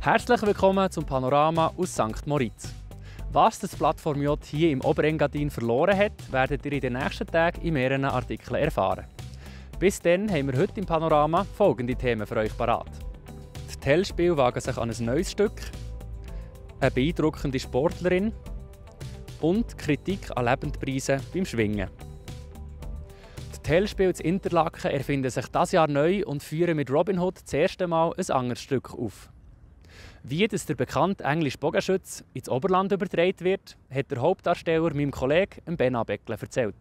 Herzlich willkommen zum Panorama aus St. Moritz. Was das Plattform J hier im Oberengadin verloren hat, werdet ihr in den nächsten Tagen in mehreren Artikeln erfahren. Bis dann haben wir heute im Panorama folgende Themen für euch parat. Die Tellspiele wagen sich an ein neues Stück, eine beeindruckende Sportlerin und Kritik an Lebendpreisen beim Schwingen. Die Tellspiele in Interlaken erfinden sich dieses Jahr neu und führen mit Robin Hood das erste Mal ein anderes Stück auf. Wie das der bekannte englische Bogenschütze ins Oberland übertragen wird, hat der Hauptdarsteller meinem Kollegen Ben Abeckle erzählt.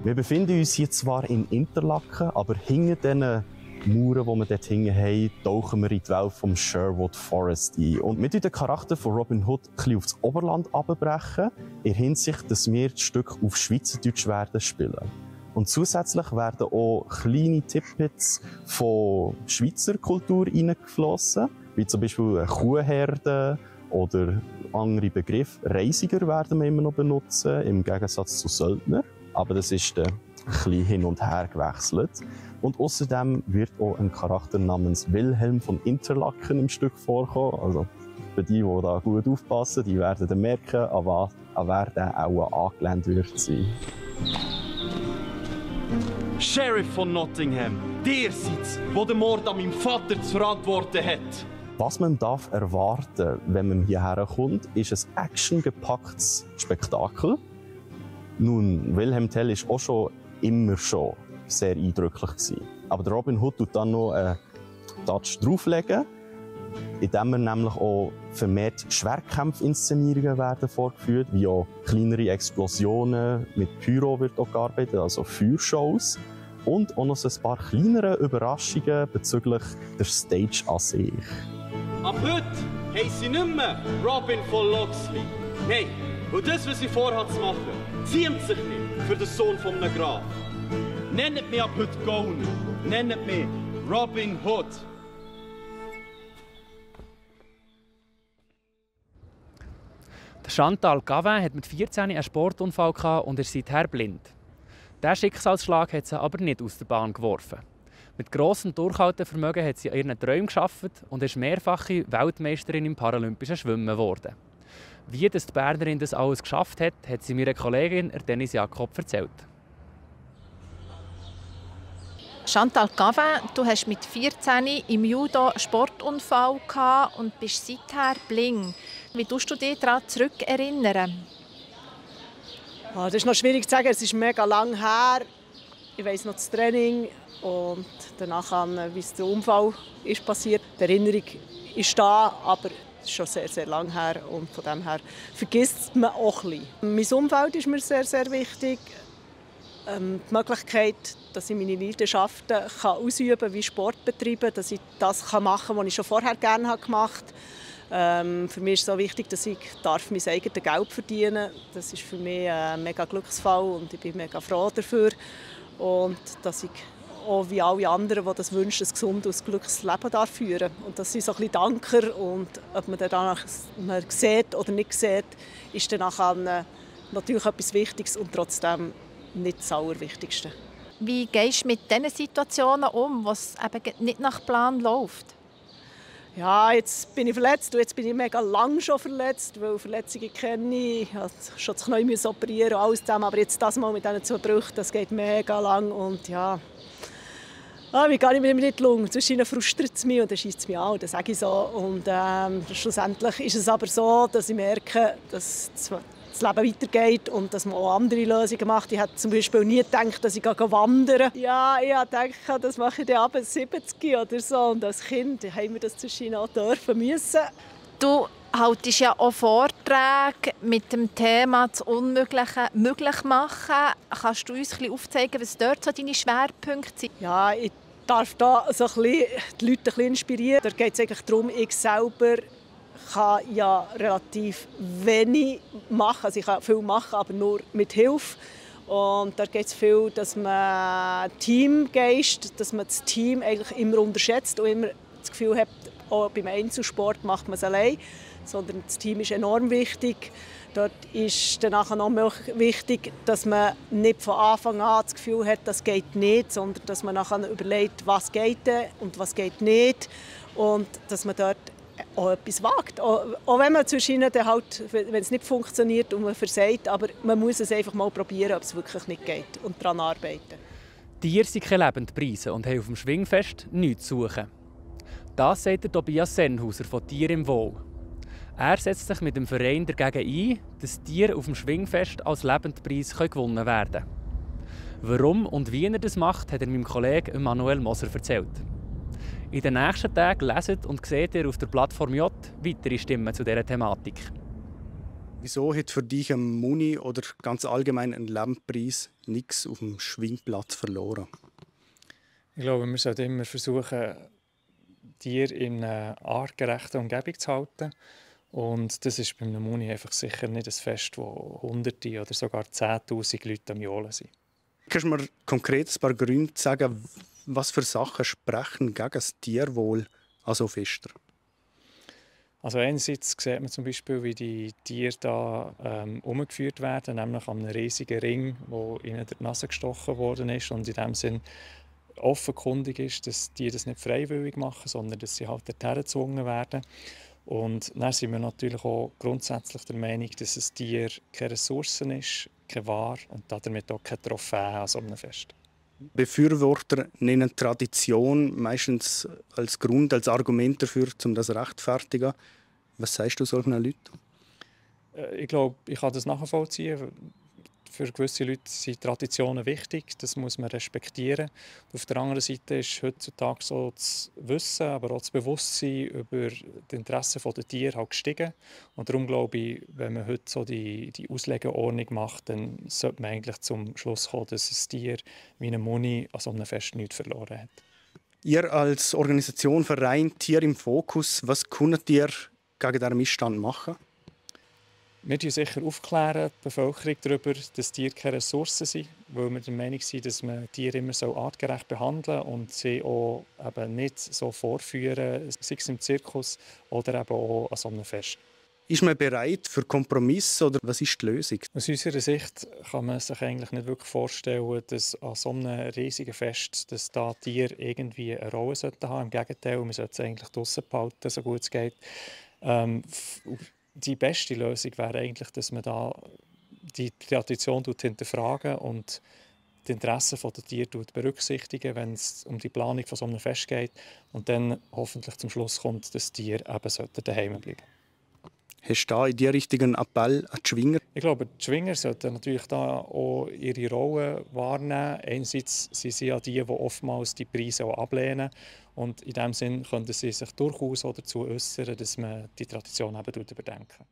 Wir befinden uns hier zwar in Interlaken, aber hinter diesen Mauern, die wir dort hinten haben, tauchen wir in die Welt vom Sherwood Forest ein. Und wir brechen den Charakter von Robin Hood ein bisschen aufs Oberland abbrechen, in Hinsicht, dass wir das Stück auf Schweizerdeutsch werden spielen. Und zusätzlich werden auch kleine Tippets von Schweizer Kultur hineingeflossen, wie zum Beispiel Kuhherde oder andere Begriffe. Reisiger werden wir immer noch benutzen, im Gegensatz zu Söldner. Aber das ist ein bisschen hin und her gewechselt. Und außerdem wird auch ein Charakter namens Wilhelm von Interlaken im Stück vorkommen. Also für die da gut aufpassen, die werden dann merken, an wer der auch angelehnt wird sein. Sheriff von Nottingham, der seid's, der den Mord an meinem Vater zu verantworten hat. Was man darf erwarten, wenn man hierher kommt, ist ein actiongepacktes Spektakel. Nun, Wilhelm Tell war auch immer schon sehr eindrücklich gewesen. Aber der Robin Hood tut dann noch einen Touch drauflegen, indem er nämlich auch vermehrt Schwerkampfinszenierungen werden vorgeführt, wie auch kleinere Explosionen mit Pyro wird auch gearbeitet, also Feuershows. Und auch noch ein paar kleinere Überraschungen bezüglich der Stage an sich. Ab heute heisst sie nicht mehr Robin von Locksley. Nein, und das, was sie vorhat zu machen, ziemt sich nicht für den Sohn von einem Graf. Nennt mich ab heute Gauner. Nennt mich Robin Hood. Chantal Gavin hat mit 14 einen Sportunfall gehabt und ist seither blind. Dieser Schicksalsschlag hat sie aber nicht aus der Bahn geworfen. Mit grossem Durchhaltevermögen hat sie an ihren Träumen gearbeitet und ist mehrfache Weltmeisterin im paralympischen Schwimmen geworden. Wie die Bernerin das alles geschafft hat, hat sie meiner Kollegin Dennis Jakob erzählt. Chantal Gavin, du hast mit 14 im Judo einen Sportunfall gehabt und bist seither blind. Wie tust du dich daran zurückerinnern? Das ist noch schwierig zu sagen, es ist mega lang her. Ich weiss noch das Training und danach, wie der Unfall ist passiert. Die Erinnerung ist da, aber es ist schon sehr, sehr lang her und von dem her vergisst man auch ein bisschen. Mein Umfeld ist mir sehr, sehr wichtig. Die Möglichkeit, dass ich meine Leidenschaften ausüben kann, wie Sport betreiben, dass ich das machen kann, was ich schon vorher gerne gemacht habe. Für mich ist es so wichtig, dass ich mein eigenes Geld verdienen darf. Das ist für mich ein mega Glücksfall und ich bin mega froh dafür. Und dass ich auch wie alle anderen, die das wünschen, ein gesundes und glückliches Leben führen darf. Und das sind so ein bisschen Danker. Und ob man danach sieht oder nicht sieht, ist dann natürlich etwas Wichtiges und trotzdem nicht das Allerwichtigste. Wie gehst du mit diesen Situationen um, wo es eben nicht nach Plan läuft? Ja, jetzt bin ich verletzt und jetzt bin ich mega lang schon verletzt, weil Verletzungen kenne ich. Ich musste schon das Knie operieren und alles zusammen, aber jetzt das Mal mit diesen 2 Brüchen, das geht mega lang und ja... wie gehe ich mit dem nicht um? Zwischen frustriert es mich und dann scheisst es mich an, das sage ich so. Und schlussendlich ist es aber so, dass ich merke, dass das Leben weitergeht und dass man auch andere Lösungen macht. Ich hätte zum Beispiel nie gedacht, dass ich wandern gehe. Ja, ich dachte, das mache ich dann ab 70 oder so. Und als Kind haben wir das zwischen auch dürfen müssen. Du hältst ja auch Vorträge mit dem Thema das Unmögliche möglich machen. Kannst du uns ein bisschen aufzeigen, was dort so deine Schwerpunkte sind? Ja, ich darf da so ein bisschen die Leute ein bisschen inspirieren. Da geht es eigentlich darum, ich selber kann ja relativ wenig machen. Also ich kann viel machen, aber nur mit Hilfe. Und da geht es viel, dass man Teamgeist, dass man das Team eigentlich immer unterschätzt und immer das Gefühl hat, auch beim Einzelsport macht man es allein, sondern das Team ist enorm wichtig. Dort ist dann nachher noch wichtig, dass man nicht von Anfang an das Gefühl hat, das geht nicht, sondern dass man nachher überlegt, was geht denn und was geht nicht. Und dass man dort auch etwas wagt. Auch wenn man zwischendurch halt, wenn es nicht funktioniert und man versagt, aber man muss es einfach mal probieren, ob es wirklich nicht geht und daran arbeiten. Tiere sind keine Lebendpreise und haben auf dem Schwingfest nichts zu suchen. Das sagt der Tobias Sennhauser von Tier im Wohl. Er setzt sich mit dem Verein dagegen ein, dass Tiere auf dem Schwingfest als Lebendpreis gewonnen werden können. Warum und wie er das macht, hat er meinem Kollegen Manuel Moser erzählt. In den nächsten Tagen leset und seht ihr auf der Plattform J weitere Stimmen zu dieser Thematik. Wieso hat für dich ein Muni oder ganz allgemein ein Lebendpreis nichts auf dem Schwingplatz verloren? Ich glaube, wir sollten immer versuchen, Tiere in einer artgerechten Umgebung zu halten. Und das ist bei einem Muni einfach sicher nicht ein Fest, wo Hunderte oder sogar 10'000 Leute am Johlen sind. Kannst du mir konkret ein paar Gründe sagen, was für Sachen sprechen gegen das Tierwohl an so Festen? Also einerseits sieht man zum Beispiel, wie die Tiere da umgeführt werden, nämlich an einem riesigen Ring, wo ihnen die Nase gestochen worden ist und in dem Sinn offenkundig ist, dass die das nicht freiwillig machen, sondern dass sie halt dorthin gezwungen werden. Und dann sind wir natürlich auch grundsätzlich der Meinung, dass ein Tier keine Ressource ist, keine Ware und damit auch keine Trophäe an so einem Fest. Befürworter nennen Tradition meistens als Grund, als Argument dafür, um das zu rechtfertigen. Was sagst du solchen Leuten? Ich glaube, ich kann das nachvollziehen. Für gewisse Leute sind Traditionen wichtig, das muss man respektieren. Auf der anderen Seite ist heutzutage so das Wissen, aber auch das Bewusstsein über die Interessen der Tiere halt gestiegen. Und darum glaube ich, wenn man heute so die Auslegeordnung macht, dann sollte man eigentlich zum Schluss kommen, dass ein Tier wie ein Muni an so einem Fest nichts verloren hat. Ihr als Organisation, Verein Tier im Fokus, was könnt ihr gegen diesen Missstand machen? Wir aufklären sicher die Bevölkerung darüber, dass Tiere keine Ressourcen sind, weil wir der Meinung sind, dass man Tiere immer artgerecht behandeln soll und sie auch eben nicht so vorführen, sei es im Zirkus oder eben auch an so einem Fest. Ist man bereit für Kompromisse oder was ist die Lösung? Aus unserer Sicht kann man sich eigentlich nicht wirklich vorstellen, dass an so einem riesigen Fest, dass da Tiere irgendwie eine Rolle haben sollten. Im Gegenteil, man sollte sie eigentlich draussen behalten, so gut es geht. Die beste Lösung wäre eigentlich, dass man da die Tradition hinterfragen und die Interessen der Tiere berücksichtigen, wenn es um die Planung von so einem Fest geht und dann hoffentlich zum Schluss kommt, dass die Tiere eben daheim bleiben. Hast du da in die richtigen Appell an die Schwinger? Ich glaube, die Schwinger sollten natürlich da auch ihre Rolle wahrnehmen. Einerseits sind sie ja die oftmals die Preise auch ablehnen. Und in diesem Sinn könnten sie sich durchaus auch dazu äußern, dass man die Tradition eben überdenken.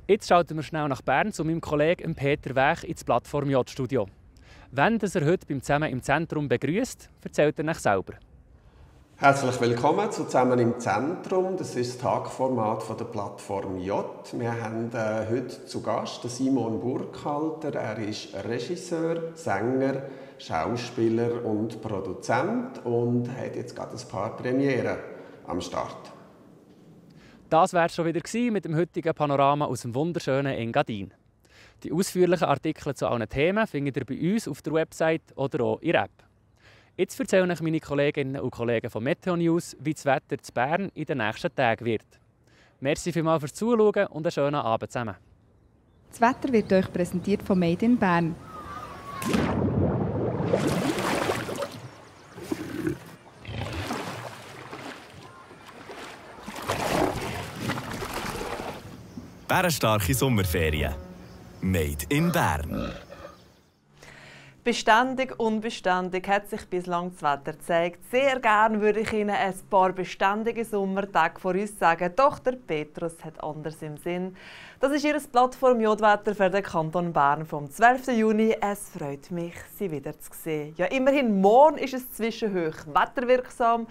Jetzt schalten wir schnell nach Bern zu meinem Kollegen Peter Wech ins Plattform J-Studio. Wenn er heute beim «Zusammen im Zentrum» begrüßt, erzählt er euch selber. Herzlich willkommen zu «Zusammen im Zentrum». Das ist das Tagformat von der Plattform J. Wir haben heute zu Gast Simon Burkhalter. Er ist Regisseur, Sänger, Schauspieler und Produzent und hat jetzt gerade ein paar Premieren am Start. Das war es schon wieder mit dem heutigen Panorama aus dem wunderschönen Engadin. Die ausführlichen Artikel zu allen Themen findet ihr bei uns auf der Website oder auch in der App. Jetzt erzählen euch meine Kolleginnen und Kollegen von Meteo News, wie das Wetter in Bern in den nächsten Tagen wird. Merci vielmals fürs Zuschauen und einen schönen Abend zusammen. Das Wetter wird euch präsentiert von Made in Bern. Bärenstarke Sommerferien. Made in Bern. Beständig, unbeständig hat sich bislang das Wetter gezeigt. Sehr gern würde ich Ihnen ein paar beständige Sommertage voraussagen, doch der Petrus hat anders im Sinn. Das ist Ihr Plattform J-Wetter für den Kanton Bern vom 12. Juni. Es freut mich, Sie wieder zu sehen. Ja, immerhin morgen ist es zwischenhoch wetterwirksam.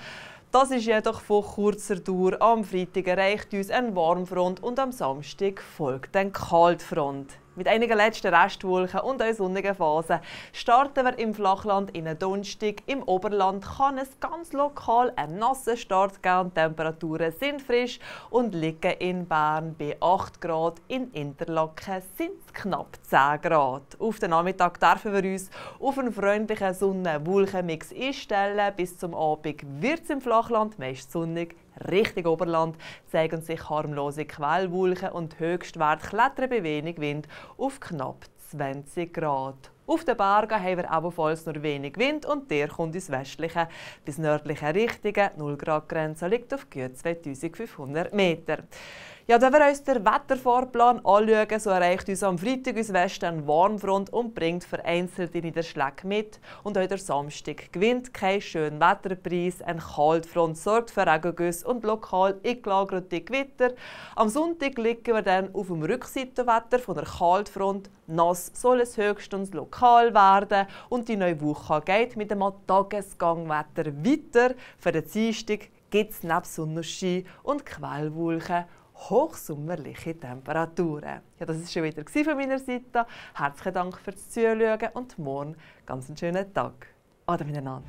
Das ist jedoch von kurzer Dauer. Am Freitag erreicht uns eine Warmfront und am Samstag folgt eine Kaltfront. Mit einigen letzten Restwolken und einer sonnigen Phase starten wir im Flachland in den Donnerstag. Im Oberland kann es ganz lokal einen nassen Start geben. Die Temperaturen sind frisch und liegen in Bern bei 8 Grad. In Interlaken sind es knapp 10 Grad. Auf den Nachmittag dürfen wir uns auf einen freundlichen Sonne-Wolkenmix einstellen. Bis zum Abend wird es im Flachland meist sonnig. Richtig Oberland zeigen sich harmlose Quellwolken und Höchstwert klettern bei wenig Wind auf knapp 20 Grad. Auf den Bergen haben wir ebenfalls nur wenig Wind und der kommt ins westliche bis nördliche Richtungen. 0 Grad Grenze liegt auf gut 2500 Meter. Ja, wenn wir uns den Wetterfahrplan anschauen, so erreicht uns am Freitag aus Westen eine Warmfront und bringt vereinzelte Niederschläge mit. Und auch der Samstag gewinnt kein schöner Wetterpreis. Eine Kaltfront sorgt für Regengüsse und lokal eingelagerte Gewitter. Am Sonntag liegen wir dann auf dem Rückseitenwetter von der Kaltfront. Nass soll es höchstens lokal werden und die neue Woche geht mit dem Tagesgangwetter weiter. Für den Dienstag gibt es neben Sonnenschein und Quellwolken hochsommerliche Temperaturen. Ja, das war schon wieder von meiner Seite. Herzlichen Dank fürs Zuschauen und morgen ganz einen schönen Tag. Ade miteinander.